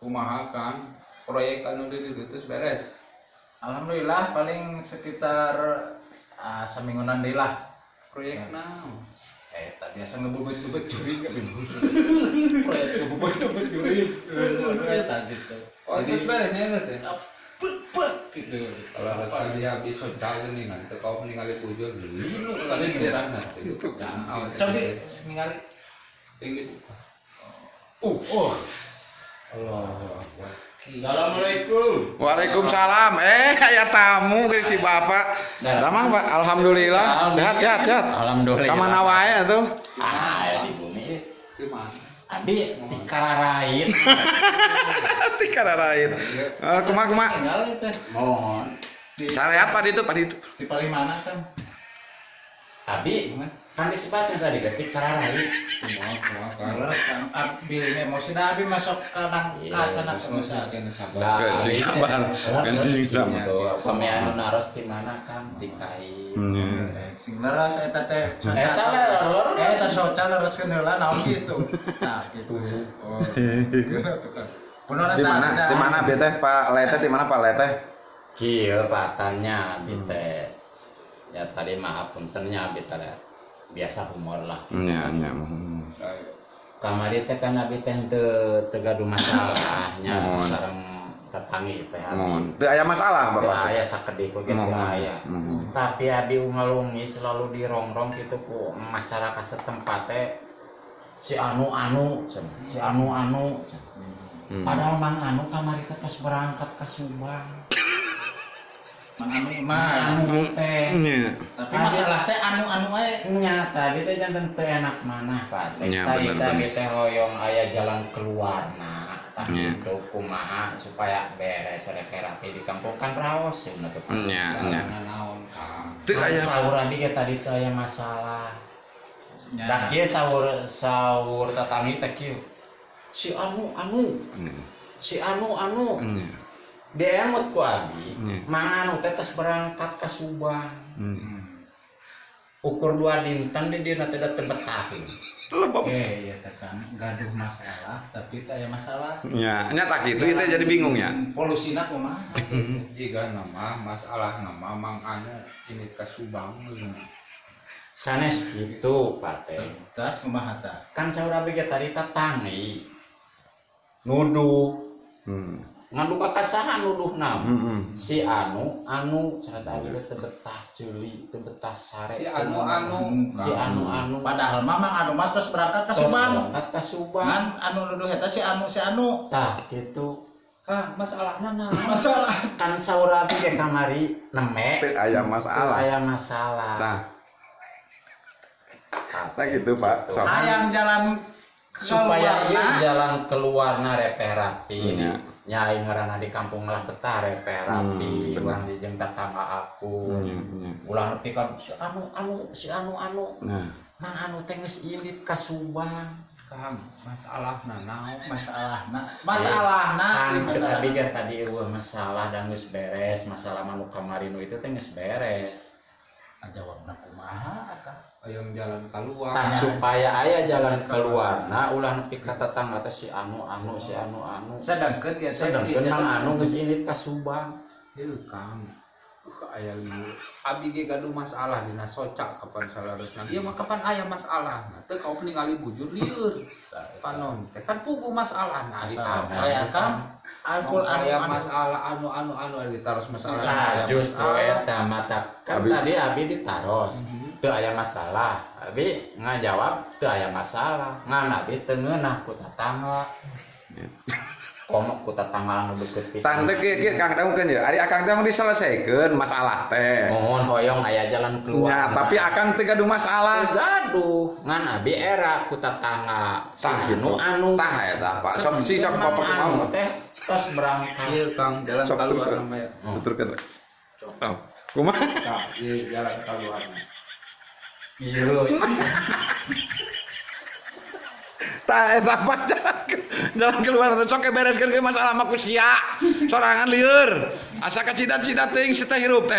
Kumaha Kang? Proyek anu di ditu geus beres. Alhamdulillah paling sekitar saminggunan deui lah. Proyek naon? Eta biasa ngebubet-bubet jurig proyek ngebubet-bubet jurig. Eta gitu. Oh, geus beres nya teh. Pek gitu. Kalau rasa dia habis socal geuningan teu kau ningali bujur. Lu kali sirahna teh. Coba ningali tinggi dibuka. Oh. Allahu Akbar. Assalamualaikum. Waalaikumsalam. Aya tamu ke si bapak. Damang Pak, alhamdulillah. Sehat sehat sehat. Alhamdulillah. Ka mana wae atuh? Ah, di bumi. Di mana? Abi di Kararait. Di Kararait. Kumaha kumaha? Mohon. Sarehat Pak itu, Pak itu. Di paling mana kan? Abi kan disebutnya tadi di Kararait. Kumaha kumaha kan. Abi emosi dah abi masuk ka tanah emosi. Sabar. Sing sabar. Sing sabar. Pami anu naros di mana kan di kai. Sing leres eta teh. Eta leres. Eta soca lereskeun heula naon kitu. Nah, gitu. Oh. Di mana? Di mana abi teh Pak Lete di mana Pak Lete? Kieu patanya abi teh. Ya tadi maaf puntennya abi teh biasa humor lah. Nya nya. Kamari teh kan abi teh teu gaduh masalah nya sareng tetangi teh abi. Teu aya masalah Bapak. Teu aya sakedik oge teu aya. Tapi abi ungalungi selalu dirongrong kitu ku masyarakat setempat teh si anu-anu, si anu-anu. Padahal Mang Anu kamari teh pas berangkat ka Subang. Mang Anu mah anu teh. Tapi masalah teh anu-anu wae. Nya tadi teh janten teu enak manah Pak. Tadi teh hoyong aya jalan keluarna. Tah kitu kumaha supaya beres rek rapi di kampung kan raos cenah teh. Nya nya. Naon Kang. Teu aya saur abi ge tadi teh aya masalah. Tah kieu saur saur tatangi teh kieu. Si anu anu. Si anu anu. Diemut ku abi, Mang Anu teh tos berangkat ka Subang. Ukur 2 dinten di dieu teh teu betah. Iya teh kan gaduh masalah tapi teh aya masalah. Nya, nya tak kitu ieu teh jadi bingung nya. Polusina kumaha? Jiga nama masalah nama Mang Anu ini ka Subang. Sanes kitu Pak teh. Terus kumaha tah? Kan saur abi ge tadi tatangi. Nuduh. Ngadu ka saha nuduhna? Si anu anu cenah teh teu betah ceuli, teu betah sare. Si anu anu, si anu anu. Padahal mah Mang Anu mah tos berangkat ka Subang. Berangkat ka Subang. Ngan anu nuduh eta si anu si anu. Tah kitu. Kang, masalahna naon? Masalah kan saur abi ge kamari neme. Teu aya masalah. Teu aya masalah. Tah. Tah kitu Pak. Hayang jalan supaya ieu jalan keluarna repeh rapi. Nyai ngaranna di kampung lah betah repeh rapi, ulah di jeung tetangga aku. Ulah nepi kan si anu anu si anu anu. Mang Anu teh geus indit ka Subang. Kang, masalahna naon? Masalahna. Masalahna kan ceuk abi ge tadi eueuh masalah dan geus beres, masalah manu kamari nu itu teh geus beres. Jawabna kumaha akang? Hayang jalan keluar. Tah supaya aya jalan keluarna ulah nepi ka tetangga teh si anu anu si anu anu. Sedangkeun ya sedangkeun Mang Anu geus indit ka Subang. Heuh Kang. Aya lieu. Abi ge gaduh masalah dina soca kapan salaresna. Ieu mah kapan aya masalahna. Teu kaop ningali bujur lieur. Panon teh kan puguh masalahna ari aya Kang. Alkul aya masalah anu anu anu ditaros masalah. Nah, justru eta mata kan tadi abi ditaros. Teu aya masalah. Abi ngajawab teu aya masalah. Ngan abi teu ngeunah ku tatangga. Komo ku tatangga anu deukeut pisan. Tah teh kieu kieu Kang dangukeun ye. Ari akang teh diselesaikeun masalah teh. Mohon hoyong aya jalan keluar. Nya, tapi akang teu gaduh masalah. Teu gaduh. Ngan abi era ku tatangga. Tah anu anu. Tah eta Pak. Sok si sok bapak kumaha teh tos berangkat. Ieu Kang jalan keluar namanya. Tuturkeun. Kumaha? Tah, ieu jalan keluar. Ieu. Tah eta Pak jalan keluar sok bereskeun ke masalah mah ku sia. Sorangan lieur. Asa kacidat-cidat teuing si teh hirup teh.